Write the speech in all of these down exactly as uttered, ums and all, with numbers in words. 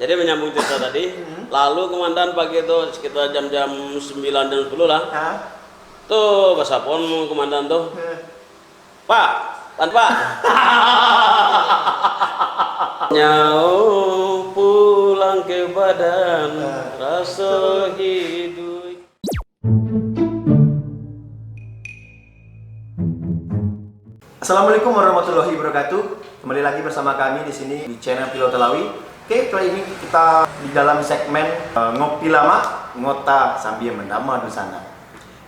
Jadi, menyambung cerita tadi, lalu komandan pagi tu sekitar jam-jam sembilan, jam sepuluh lah. Hah? Tu basapoan komandan tu. Hah? "Pak, pan, Pak." Nyawa pulang ke badan, rasa hidup. Assalamualaikum warahmatullahi wabarakatuh. Kembali lagi bersama kami di sini di channel Pilau Talawi. Oke, kali ini kita di dalam segmen, eh, Ngopi Lama, Ngota Sambil Mandama Dunsanak.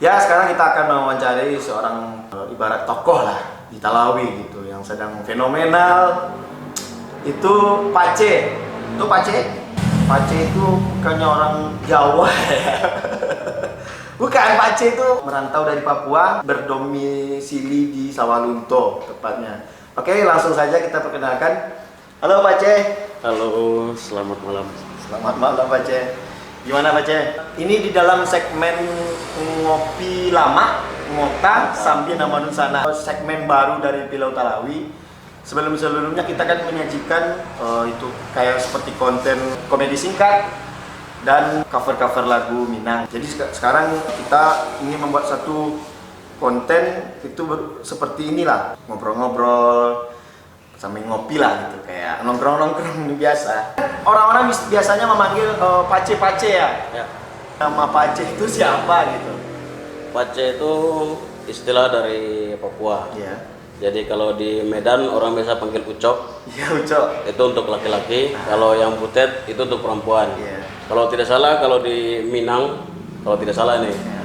Ya, sekarang kita akan mewawancarai seorang, eh, ibarat tokoh lah di Talawi gitu, yang sedang fenomenal. Itu Pace. Itu Pace. Pace itu bukannya orang Jawa ya. Bukan, Pace itu merantau dari Papua, berdomisili di Sawalunto tepatnya. Oke, langsung saja kita perkenalkan. Halo, Pace. Halo, selamat malam. Selamat malam, Pace. Gimana, Pace? Ini di dalam segmen Ngopi Lama, Ngota Sambil Mandama Dunsanak. Segmen baru dari Pilau Talawi. Sebelum-sebelumnya kita kan menyajikan, eh, itu kayak seperti konten komedi singkat dan cover-cover lagu Minang. Jadi seka-, sekarang kita ingin membuat satu konten itu ber-, seperti inilah, ngobrol-ngobrol, sambil ngopi lah gitu, kayak nongkrong-nongkrong biasa. Orang-orang bis-, biasanya memanggil, eh, Pace-Pace ya. Ya. Nama Pace itu siapa gitu? Pace itu istilah dari Papua. Iya. Jadi kalau di Medan orang biasa panggil Ucok. Iya, Ucok. Itu untuk laki-laki. Ah. Kalau yang Butet itu untuk perempuan. Iya. Kalau tidak salah, kalau di Minang, kalau tidak salah nih, iya,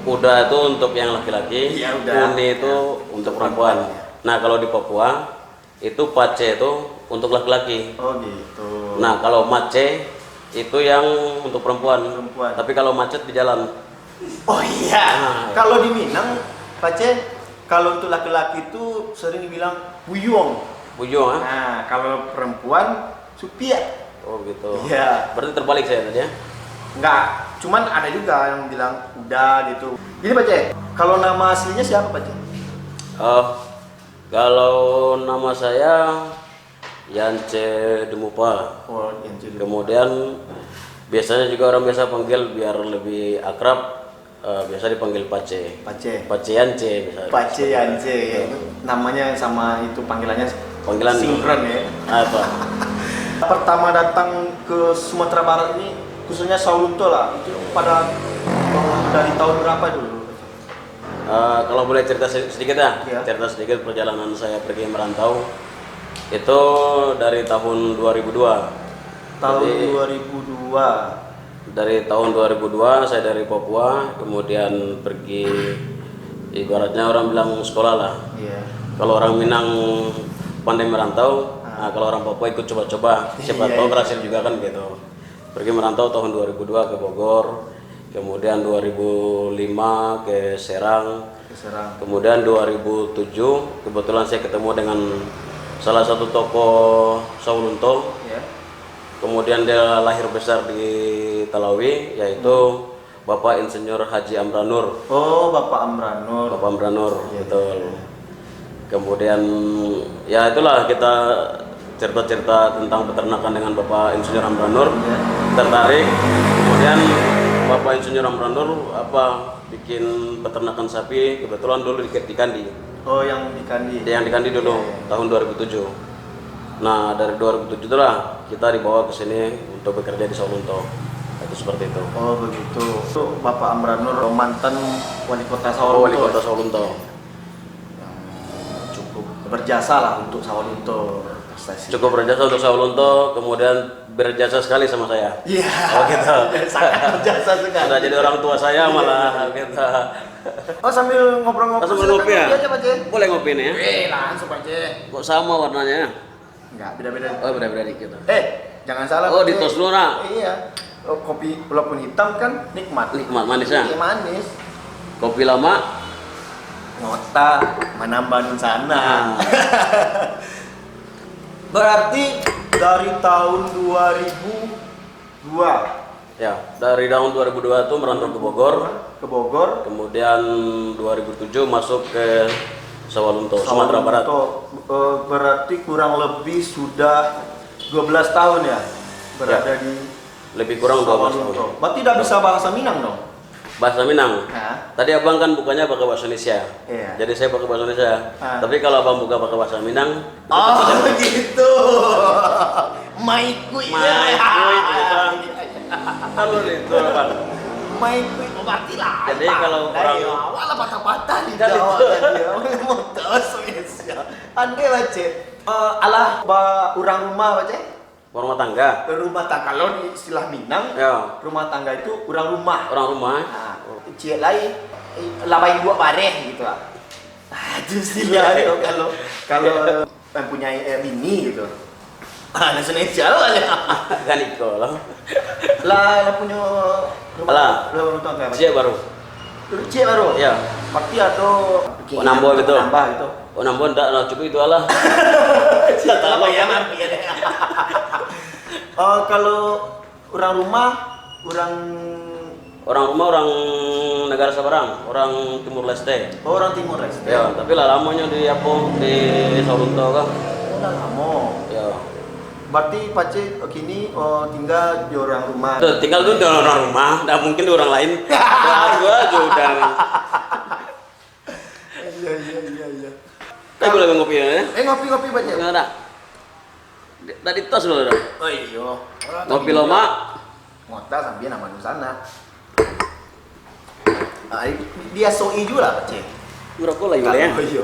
Uda itu untuk yang laki-laki, iya, Uda, Uni itu, iya, untuk perempuan. Iya. Nah, kalau di Papua, itu Pace itu untuk laki-laki. Oh, gitu. Nah, kalau Mace itu yang untuk perempuan. Perempuan. Tapi kalau macet di jalan. Oh, iya. Nah. Kalau di Minang, Pace, kalau untuk laki-laki itu sering dibilang buyuang. Buyuang, ah? Nah, kalau perempuan, supiak. Oh, gitu. Iya. Berarti terbalik saya tadi, ya? Enggak, cuman ada juga yang bilang Uda gitu. Gini, Pace, kalau nama aslinya siapa, Pace? Eh, kalau nama saya Yance Dumupa. Oh, Yance Dumupa. Kemudian, biasanya juga orang biasa panggil biar lebih akrab, eh, biasa dipanggil Pace. Pace. Pace Yance, misalnya. Pace Yance, ya. Betul. Namanya sama itu, panggilannya sinkron, ya. Apa? Pertama datang ke Sumatera Barat ini, khususnya Sawalunto lah, itu pada, eh, dari tahun berapa dulu? Eh, kalau boleh cerita se-, sedikit ya, iya, cerita sedikit perjalanan saya pergi merantau, itu dari tahun dua ribu dua. Tahun dua ribu dua. Jadi, dari tahun dua ribu dua, saya dari Papua, kemudian pergi, ibaratnya orang bilang sekolah lah. Iya. Kalau orang Minang pandai merantau, ah, nah, kalau orang Papua ikut coba-coba, siapa, iya, tahu, iya, berhasil juga kan gitu. Pergi merantau tahun dua ribu dua ke Bogor, kemudian dua ribu lima ke Serang, ke Serang, kemudian dua ribu tujuh kebetulan saya ketemu dengan salah satu tokoh Sawalunto. Ya. Kemudian dia lahir besar di Talawi, yaitu, hmm, Bapak Insinyur Haji Amran Nur. Oh, Bapak Amran Nur. Bapak Amran Nur, iya, betul. Iya. Kemudian, ya itulah, kita cerita-cerita tentang peternakan dengan Bapak Insinyur Amran Nur, iya, tertarik. Kemudian Bapak Insinyur Amran Nur, apa, bikin peternakan sapi, kebetulan dulu di, di Kandi. Oh, yang di Kandi? Yang di Kandi dulu, iya, iya, tahun dua ribu tujuh. Nah, dari dua ribu tujuh itulah kita dibawa ke sini untuk bekerja di Sawalunto. Itu seperti itu. Oh, begitu. Itu Bapak Amran Nur, mantan wali kota Sawalunto. Oh, wali kota Sawalunto. Yang cukup berjasa lah untuk Sawalunto, prestasi. Cukup berjasa untuk Sawalunto, kemudian berjasa sekali sama saya. Iya. Oh, gitu. Sangat berjasa sekali. Sudah jadi orang tua saya malah, gitu. Oh, sambil ngobrol-ngobrol, sambil ngopi, silakan ya? Ngopi aja, Pak Cik. Boleh ngopi nih, ya? Eh, langsung, Pak Cik. Kok sama warnanya? Enggak, beda-beda. Oh, beda-beda dikit. Eh, jangan salah, Pak Cik. Oh, di tos dulu, nak. Iya. Oh, kopi walaupun hitam kan nikmat. Nikmat, manis, ya? Iya, manis. Kopi lama? Ngota, manamban sana. Ah. Berarti dari tahun dua ribu dua. Ya, dari tahun dua ribu dua itu merantau ke Bogor. Ke Bogor. Kemudian dua ribu tujuh masuk ke Sawalunto, Sumatera Barat. Sawalunto, eh, berarti kurang lebih sudah dua belas tahun ya? Berada di Lebih kurang dua belas tahun. Sawalunto. Berarti dah bisa bahasa Minang dong? Bahasa Minang. Hah? Tadi abang kan bukanya pakai bahasa Indonesia. Iya. Jadi saya pakai bahasa Indonesia. Ah. Tapi kalau abang buka pakai bahasa Minang, Oh, gitu. Maikuik. Maikuik, ya. Kalau itu, Bang. Maikuik, oh, berarti lah. Jadi, kalau orang awak lah patah-patah di Jawa tadi, ya. Motor Swiss, ya. Andai, Baceh. Eh, alah, ba-, urang rumah, Baceh. Rumah tangga. Rumah tangga, kalau di istilah Minang, Ya. rumah tangga itu urang rumah. Urang rumah. Nah, ciek lai, eh, labai induak bareh gitu lah. Ah, itu istilah tu kalau, kalau mempunyai, eh, bini gitu. Ah, langsung Indonesia lah ya. Kan iko lah. Lah, lah punyo rumah, Alah. rumah tangga, Baceh. Ciek baru. Ciek baru? Ya. Berarti ado Oh, nambah gitu. Nambah gitu. Oh, nambah ndak lah, cukup itu lah. Satu lah, ya, mati ya. Eh, kalau urang rumah, urang Orang rumah, orang negara sabarang, orang Timur Leste. Oh, orang Timur Leste. Ya, tapi lah lamonyo di apo, di Sawalunto kan. Oh, lah lamo. Ya. Berarti Pace kini, oh, tingga di urang rumah. Tuh, tingga tu di urang rumah, ndak mungkin di urang lain. Ya, aku aja udah. Iya, iya, iya, iya. Tapi boleh ngopi ya? Eh, ngopi, ngopi, Pace. Enggak ada. Tadi tos dulu dah. Oh, iya. Ngopi lo, Mak. Ngota sambil nama di sana. Ah, di-, diasoi juga lah, Pace. Ngerokok lah, iya. Kalau iya.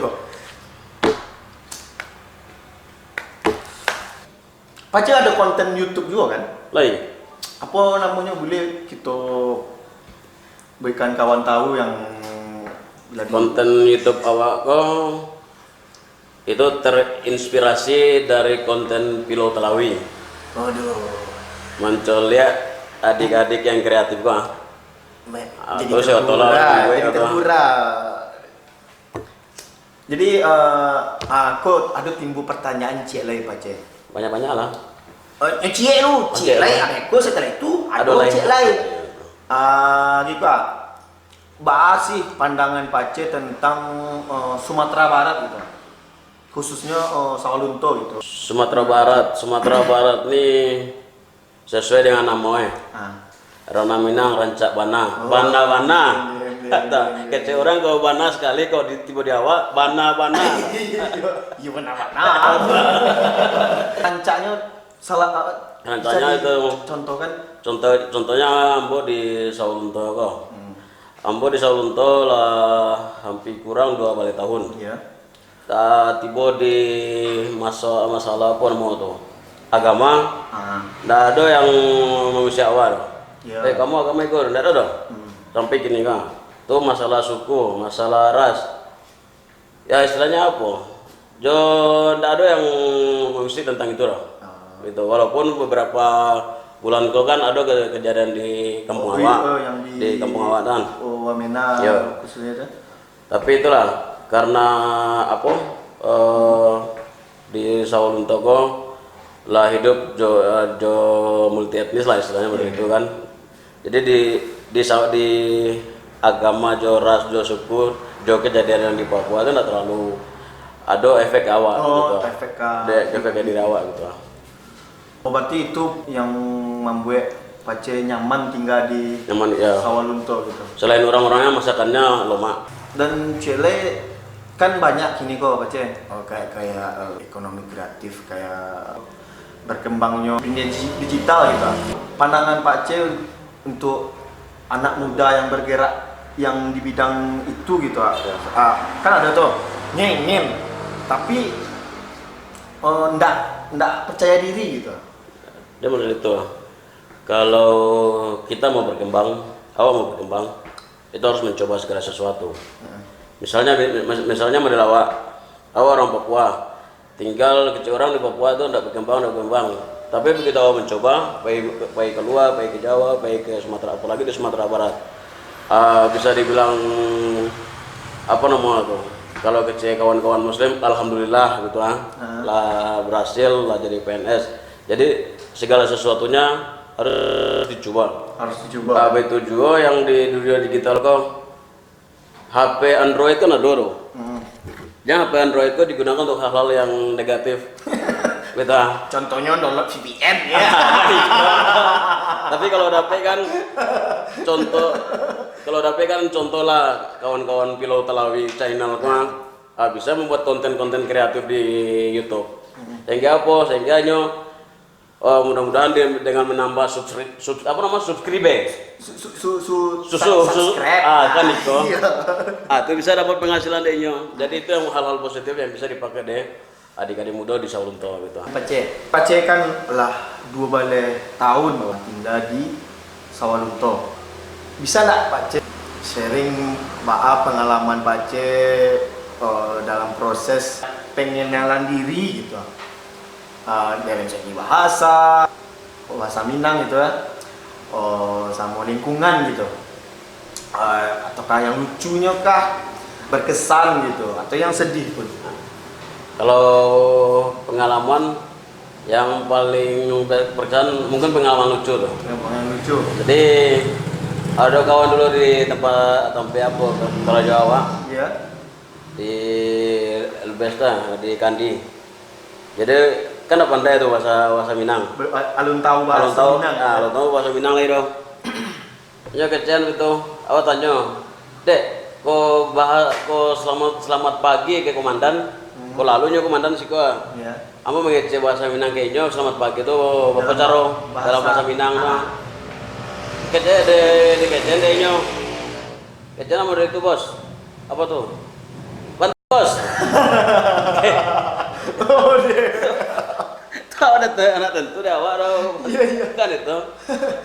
Pace ada konten YouTube juga, kan? Lai. Apa namanya, boleh kita berikan kawan tahu yang lebih Konten YouTube awak ko itu terinspirasi dari konten Pilo Talawi. Waduh. Mancoliak adik-adik yang kreatif ko, ah. Me-, Ah, jadi terus ya, terpura, tolong, jadi ya, terpura. Jadi, eh, ah, ko ado timbul pertanyaan ciek lai, Pace. Banyak-banyak lah. Eh, eh, ciek lu, Oke, ciek lai, oke. Abis ko setelah itu, Ado ado lai. ciek lai. Ah, gitu ah. Baa sih pandangan Pace tentang, eh, Sumatera Barat gitu. Khususnya, eh, Sawalunto gitu. Sumatera Barat, Sumatera Barat ni Sesuai dengan namo, eh. Ah. Rona Minang rancak bana. Oh. Bana-bana. Iya, iya, iya, Kata, iya, iya. Kecek urang kalau bana sakali, kalau di, tibo di awak, bana-bana. Iya, iya, bana-bana. Rancaknyo salah, eh, Rancaknyo bisa itu dicontohkan? Contoh, contohnya ambo di Sawalunto ko. Hmm. Ambo di Sawalunto lah hampir kurang dua baleh tahun. Iya. Ta-, tibo di maso-, masalah apo namo tu, agama, Ah. ndak ado yang mangusik awak tu. Ya. "Eh, kamu agama iko?" Ndak ado doh. Hmm. Sampai kini ka. Tu masalah suku, masalah ras. Ya, istilahnya apo? Jo, ndak ado yang mangusik tentang itu doh. Ah. Gitu. Walaupun beberapa bulan ko kan ado ke-, kejadian di kampung Oh, awak, iya, yang di di kampung awak kan. Oh, Wamena Ya. khususnya itu. Tapi itulah, karena apo, eh, di Sawalunto ko lah hidup jo, eh, jo multi etnis lah istilahnya Iya. begitu kan. Jadi di, di Sa-, di agama jo ras jo suku jo kejadian yang di Papua tu ndak terlalu ado efek awak Oh, gitu. efek ka Dek, efek ka diri awak gitu. Oh, berarti itu yang mambuek Pace nyaman tingga di Nyaman, ya. Sawalunto gitu. Selain orang-orangnya, masakannya lomak. Dan ciek lai kan banyak kini ko, Pace. Oh, kayak, kayak, eh, ekonomi kreatif, kayak berkembangnyo dunia digi-, digital gitu. Pandangan Pace untuk anak muda yang bergerak yang di bidang itu gitu, ah. Ya. Ah, kan ada tuh, ngen, ngen. Tapi, eh, ndak, ndak percaya diri gitu. Dia model itu. Kalau kita mau berkembang, awak mau berkembang, itu harus mencoba segala sesuatu. Heeh. Misalnya, mis-, misalnya model awak, awak orang Papua, tinggal kecil orang di Papua tu ndak berkembang, ndak berkembang. Tapi begitu awak mencoba, pai, pai keluar, pai ke Jawa, pai ke Sumatera, apalagi di Sumatera Barat. Ah, bisa dibilang, apa nama tu? Kalau kecil kawan-kawan Muslim, alhamdulillah gitu ah. Heeh. Lah berhasil, lah jadi P N S. Jadi, segala sesuatunya harus dicuba. Harus dicuba. Tapi itu juga yang di dunia digital ko, H P Android kan ado tu. Hmm. Jangan H P Android ko digunakan untuk hal-hal yang negatif. Betul. Contohnya download V P N ya. Tapi kalau dapek kan contoh, kalau dapek kan contoh lah kawan-kawan Pilau Talawi channel mah, ah, bisa membuat konten-konten kreatif di YouTube. Sehingga apa? Sehingga nyo, eh, mudah-mudahan de-, dengan menambah subscri-, sub-, apa nama, subscribe. Su-, su-, su-, su-, Susu, sa-, susu, subscribe. Ah, kan itu. Iya. Ah, itu bisa dapat penghasilan deh nyo. Jadi itu yang hal-hal positif yang bisa dipakai deh adik-adik muda di Sawalunto gitu. Pace, Pace kan lah dua baleh tahun tinggal di Sawalunto. Bisa ndak Pace sharing baa pengalaman Pace, eh, dalam proses pengenalan diri gitu? Eh, dari segi bahasa, bahasa Minang gitu ya, oh, samo lingkungan gitu. Eh, ataukah yang lucunya kah, berkesan gitu, atau yang sedih pun? Kalau pengalaman yang paling ber-, berkesan, mungkin pengalaman lucu tuh. Yang paling lucu. Jadi, ada kawan dulu di tempat, tempat apa, kerja awak. Iya. Di Elbes tah, di Kandi. Jadi, kan ndak pandai tu bahasa, bahasa Minang. Be-, a-, alun tahu bahasa Minang, ah, ya? Alun tahu bahasa Minang lai doh. Nyo kecekan gitu, awak tanyo, "Dek, ko baha-, ko selamat, selamat pagi ke komandan?" Hmm. Ko lalu nyo komandan siko. Ya. Ambo mangecek bahasa Minang ka inyo, "Selamat pagi tu, baa caro dalam bahasa Minang tu?" Ah. Kecek dek, dikecek dek inyo. Kecek namo dek itu, Bos? Apa tu? Bantu, Bos. Oh, iya. Tahu ada te-, anak tentu dek awak tu. Iya, iya. Kan itu.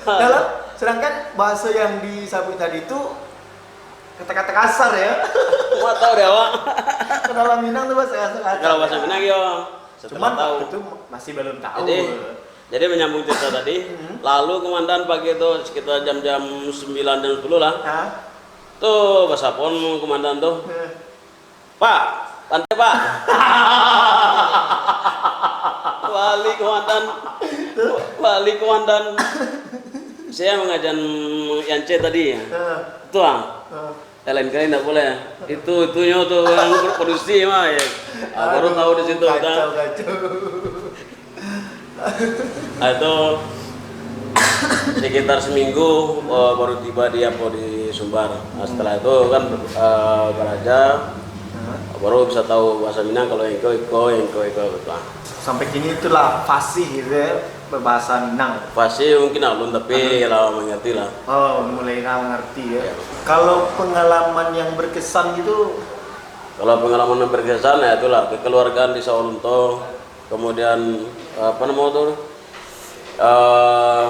Dalam, sedangkan bahasa yang disabuik tadi tu kata-kata kasar, ya. Wah, tahu deh, awak. Kalau Minang tu bahasa kasar. Kalau bahasa Minang, yo. Setelah tahu. Cuman waktu itu masih belum tahu. Jadi, jadi menyambung cerita tadi, hmm, lalu komandan pagi tu sekitar jam-jam sembilan, jam sepuluh lah. Hah? Tu, basapo komandan tu. Hah. "Pak, pantai, Pak." Balik komandan. Balik komandan. Saya mengajar yang C tadi, ya. Hah. Tu, ah. Hah. Eh, lain kali ndak boleh. Itu, itunyo tu yang produksi mah, ya. Ah, baru tahu di situ, kacau, kacau. Ah, itu sekitar seminggu, eh, baru tiba di, apa, di Sumbar. Nah, setelah itu kan, eh, belajar, baru bisa tahu bahasa Minang, kalau iko, iko, iko, iko, gitu. Sampai kini itulah fasih gitu ya, berbahasa Minang. Fasih mungkin alun, tapi lah mengerti lah. Oh, mulai lah mengerti ya. Ya. Kalau pengalaman yang berkesan gitu? Kalau pengalaman yang berkesan, ya itulah, kekeluargaan di Sawalunto, kemudian, apa nama tu, eh,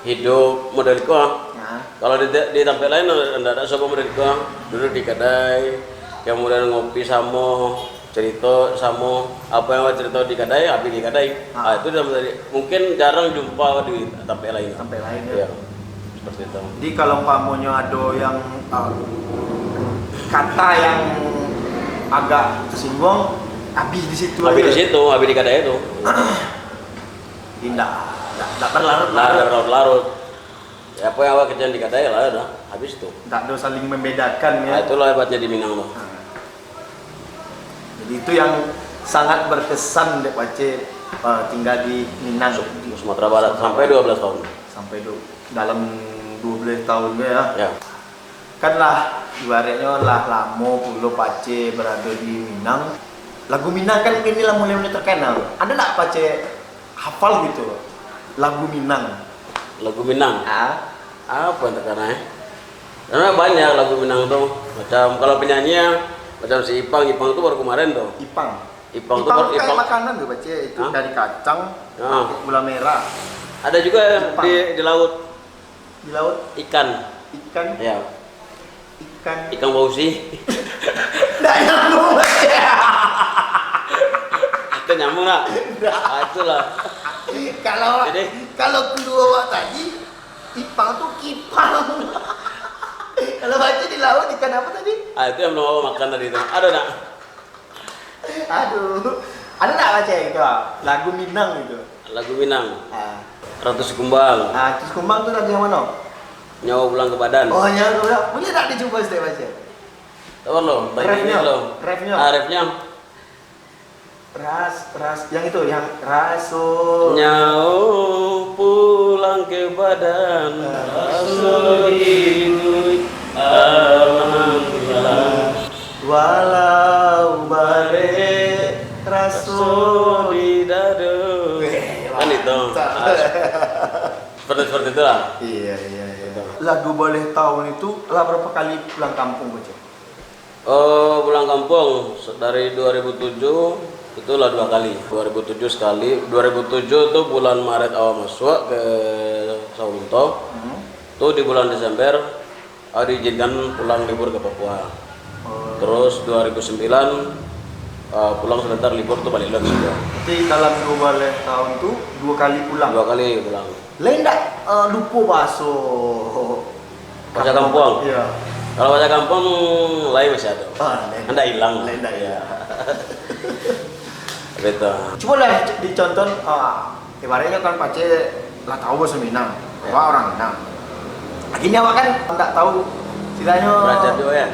hidup model ko, ah. Nah. Kalau di, di tampek lain, ndak ada sobo model ko, ah. Duduk di kadai, kemudian ngopi samo, cerita samo, apa yang awak cerita di kadai, habis di kadai. Ah. Ah, itu dah menjadi, mungkin jarang jumpa di tampek lain. Tampek lain, ya. Iya. Seperti itu. Jadi, kalau umpamonyo ado yang, ah, kata yang agak tersinggung, habis di situ aja. Habis di situ, habis di kadai itu. Indak, indak, indak berlarut-larut. Indak berlarut-larut. Ya, apa yang awak kerjakan di kadai lah, dah. Habis itu. Indak ada saling membedakan, ya. Ah, itulah hebatnya di Minang, tuh. Nah. Jadi, itu yang sangat berkesan dek Pace, eh, tinggal di Minang. Su-, di Sumatera Barat, Sumatera Barat. Sampai dua belas tahun. Sampai du-, dalam dua belas tahun tu, ya. Ya. Kan lah, ibaratnyo lah lamo pulo Pace berado di Minang. Lagu Minang kan kini lah mulai-mulai terkenal. Ada ndak Pace hafal gitu lagu Minang? Lagu Minang? Ah. Apa yang terkenal, eh? Karena banyak lagu Minang tu. Macam kalau penyanyi ya, macam si Ipang. Ipang tu baru kemarin tu. Ipang. Ipang tu baru, kayak Ipang makanan tu, Pace. Itu dari kacang, pakai gula merah. Ada juga di, di laut. Di laut? Ikan. Ikan? Ya. Ikan. Ikan bausi. Ndak nyambung, Pace. Itu nyambung nggak? Ndak. Ah, itulah. Kalau, jadi, kalau clue awak tadi, Ipang tu kipang. Kalau Pace di laut, ikan apa tadi? Ah, itu yang belum awak makan tadi tu. Ada nggak? Aduh. Ada ndak Pace itu, ah? Lagu Minang itu. Lagu Minang. Ah. Ratus Kumbang. Ah, Ratus Kumbang tu lagu yang mana? Nyawa Pulang ke Badan. Oh, Nyawa Pulang ke Badan. Boleh tak dicuba sedikit, Pace? Tak perlu. Refnya, refnya. Ah, refnya. Ras, ras, yang itu, yang raso. Nyawa pulang ke badan, raso hidup, alhamdulillah. Walau barek raso di dado. Weh, kan itu. Mantap. Seperti, seperti itulah. Iya, iya, iya. Betul. Lah, dua baleh tahun itu lah berapa kali pulang kampung, Cik? Oh, pulang kampung se-, dari dua ribu tujuh, itulah dua kali. Dua ribu tujuh sekali. Dua ribu tujuh tu bulan Maret awal masuk ke Saulunto. Hmm. Tu di bulan Desember, ah, diizinkan pulang libur ke Papua. Oh. Terus dua ribu sembilan, ah, pulang sebentar libur tu balik lagi. Berarti dalam dua baleh tahun tu dua kali pulang? Dua kali pulang. Lain ndak, eh, lupo bahaso Bahaso kampung? Iya. Kalau bahaso kampung, lain masih ada. Ah, lain. Ndak hilang. Lain ndak hilang. Betul. Cubolah dicontoh, ah, ibaratnyo kan Pace lah tahu bahaso Minang. Ya. Awak urang Minang. Kini awak kan ndak tahu, istilahnya, belajar juga, ya?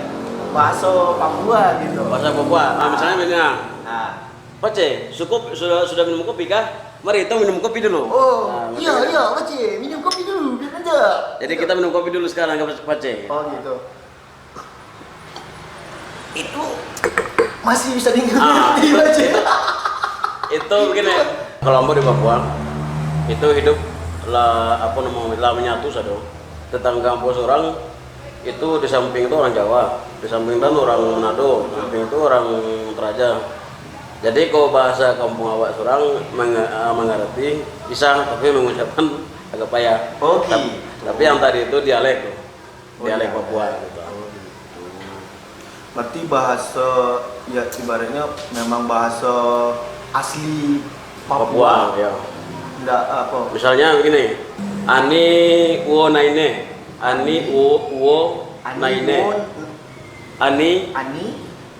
Bahaso Papua gitu. Bahaso Papua. Ah, misalnya Minang. Ah. Pace, suko, sudah, sudah minum kopi kah? Mari, kita minum kopi dulu. Oh, nah, iya, betul. Iya, Pace, minum kopi dulu, biar aja. Jadi, gitu. Kita minum kopi dulu sekarang, Pace. Oh, gitu. Itu masih bisa dimengerti, ah, Pace. Itu begini, kalau ambo di Papua, itu hidup lah, apa nama, lah menyatu sado. Tetangga ambo seorang, itu di samping tu orang Jawa, di samping tu orang Manado, di samping tu orang Toraja. Jadi, kalau bahasa kampung awak surang manga-, ah, mangarati, bisa, tapi mangucapkan agak payah. Oh, tap-, gitu. Tapi yang tadi itu dialek tu. Oh, dialek, dialek Papua gitu. Oh, gitu. Berarti bahasa, ya, ibaratnya memang bahasa asli Papua. Papua, ya. Ndak apa. Misalnya begini, ani uwo naine, ani uwo, uwo Ani naine. Wo, Ani, Ani,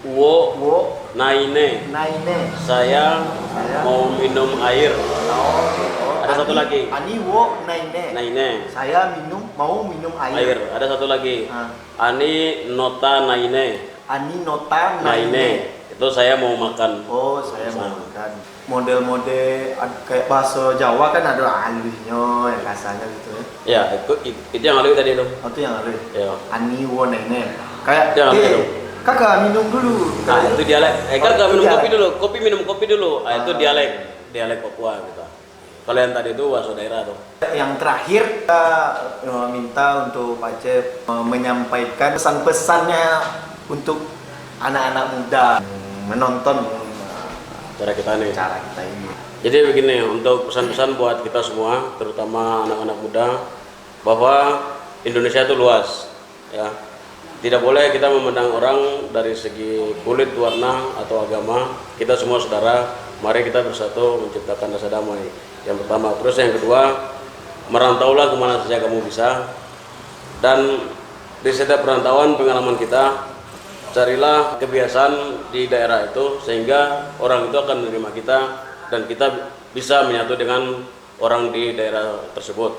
Wo, Wo, Naine. Naine. Saya, Saya. Mau minum air. Oh, oh. Ada satu Ani, lagi. Ani Wo Naine. Naine. Saya minum, mau minum air. Air. Ada satu lagi. Ah. Ani Nota Naine. Ani Nota Naine. Naine. Itu saya mau makan. Oh, saya mau makan. Model-model ad-, kayak bahasa Jawa kan ada aluhnyo, yang kasarnya gitu ya. Ya, itu, it-, itu yang alus tadi tu. Oh, itu yang alus. Ya. Ani wo nene. Kayak, itu yang alus "Eh, tu. Kakak minum dulu." Nah, itu dialek. "Eh, oh, kakak itu minum kopi dialek dulu. Kopi minum kopi dulu." Ah, itu, ah, dialek. Dialek Papua gitu. Kalau yang tadi tu bahasa daerah tu. Yang terakhir, kita, eh, minta untuk Pak Cep, eh, menyampaikan pesan-pesannya untuk anak-anak muda menonton, eh, acara kita ni. Acara kita ini. Jadi begini, untuk pesan-pesan buat kita semua, terutama anak-anak muda, bahwa Indonesia itu luas, ya. Tidak boleh kita memandang orang dari segi kulit, warna, atau agama. Kita semua saudara, mari kita bersatu menciptakan rasa damai. Yang pertama. Terus yang kedua, merantaulah kemana saja kamu bisa. Dan di setiap perantauan pengalaman kita, carilah kebiasaan di daerah itu, sehingga orang itu akan menerima kita, dan kita bisa menyatu dengan orang di daerah tersebut.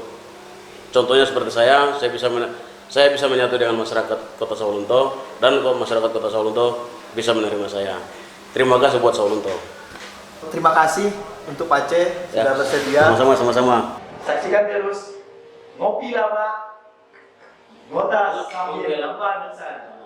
Contohnya seperti saya, saya bisa men-, saya bisa menyatu dengan masyarakat Kota Saulunto, dan ko-, masyarakat Kota Saulunto bisa menerima saya. Terima kasih buat Saulunto. Terima kasih untuk Pace, ya, sudah bersedia. Sama-sama, sama-sama. Saksikan terus Ngopi Lama, Kota Sambil Lamban Besar.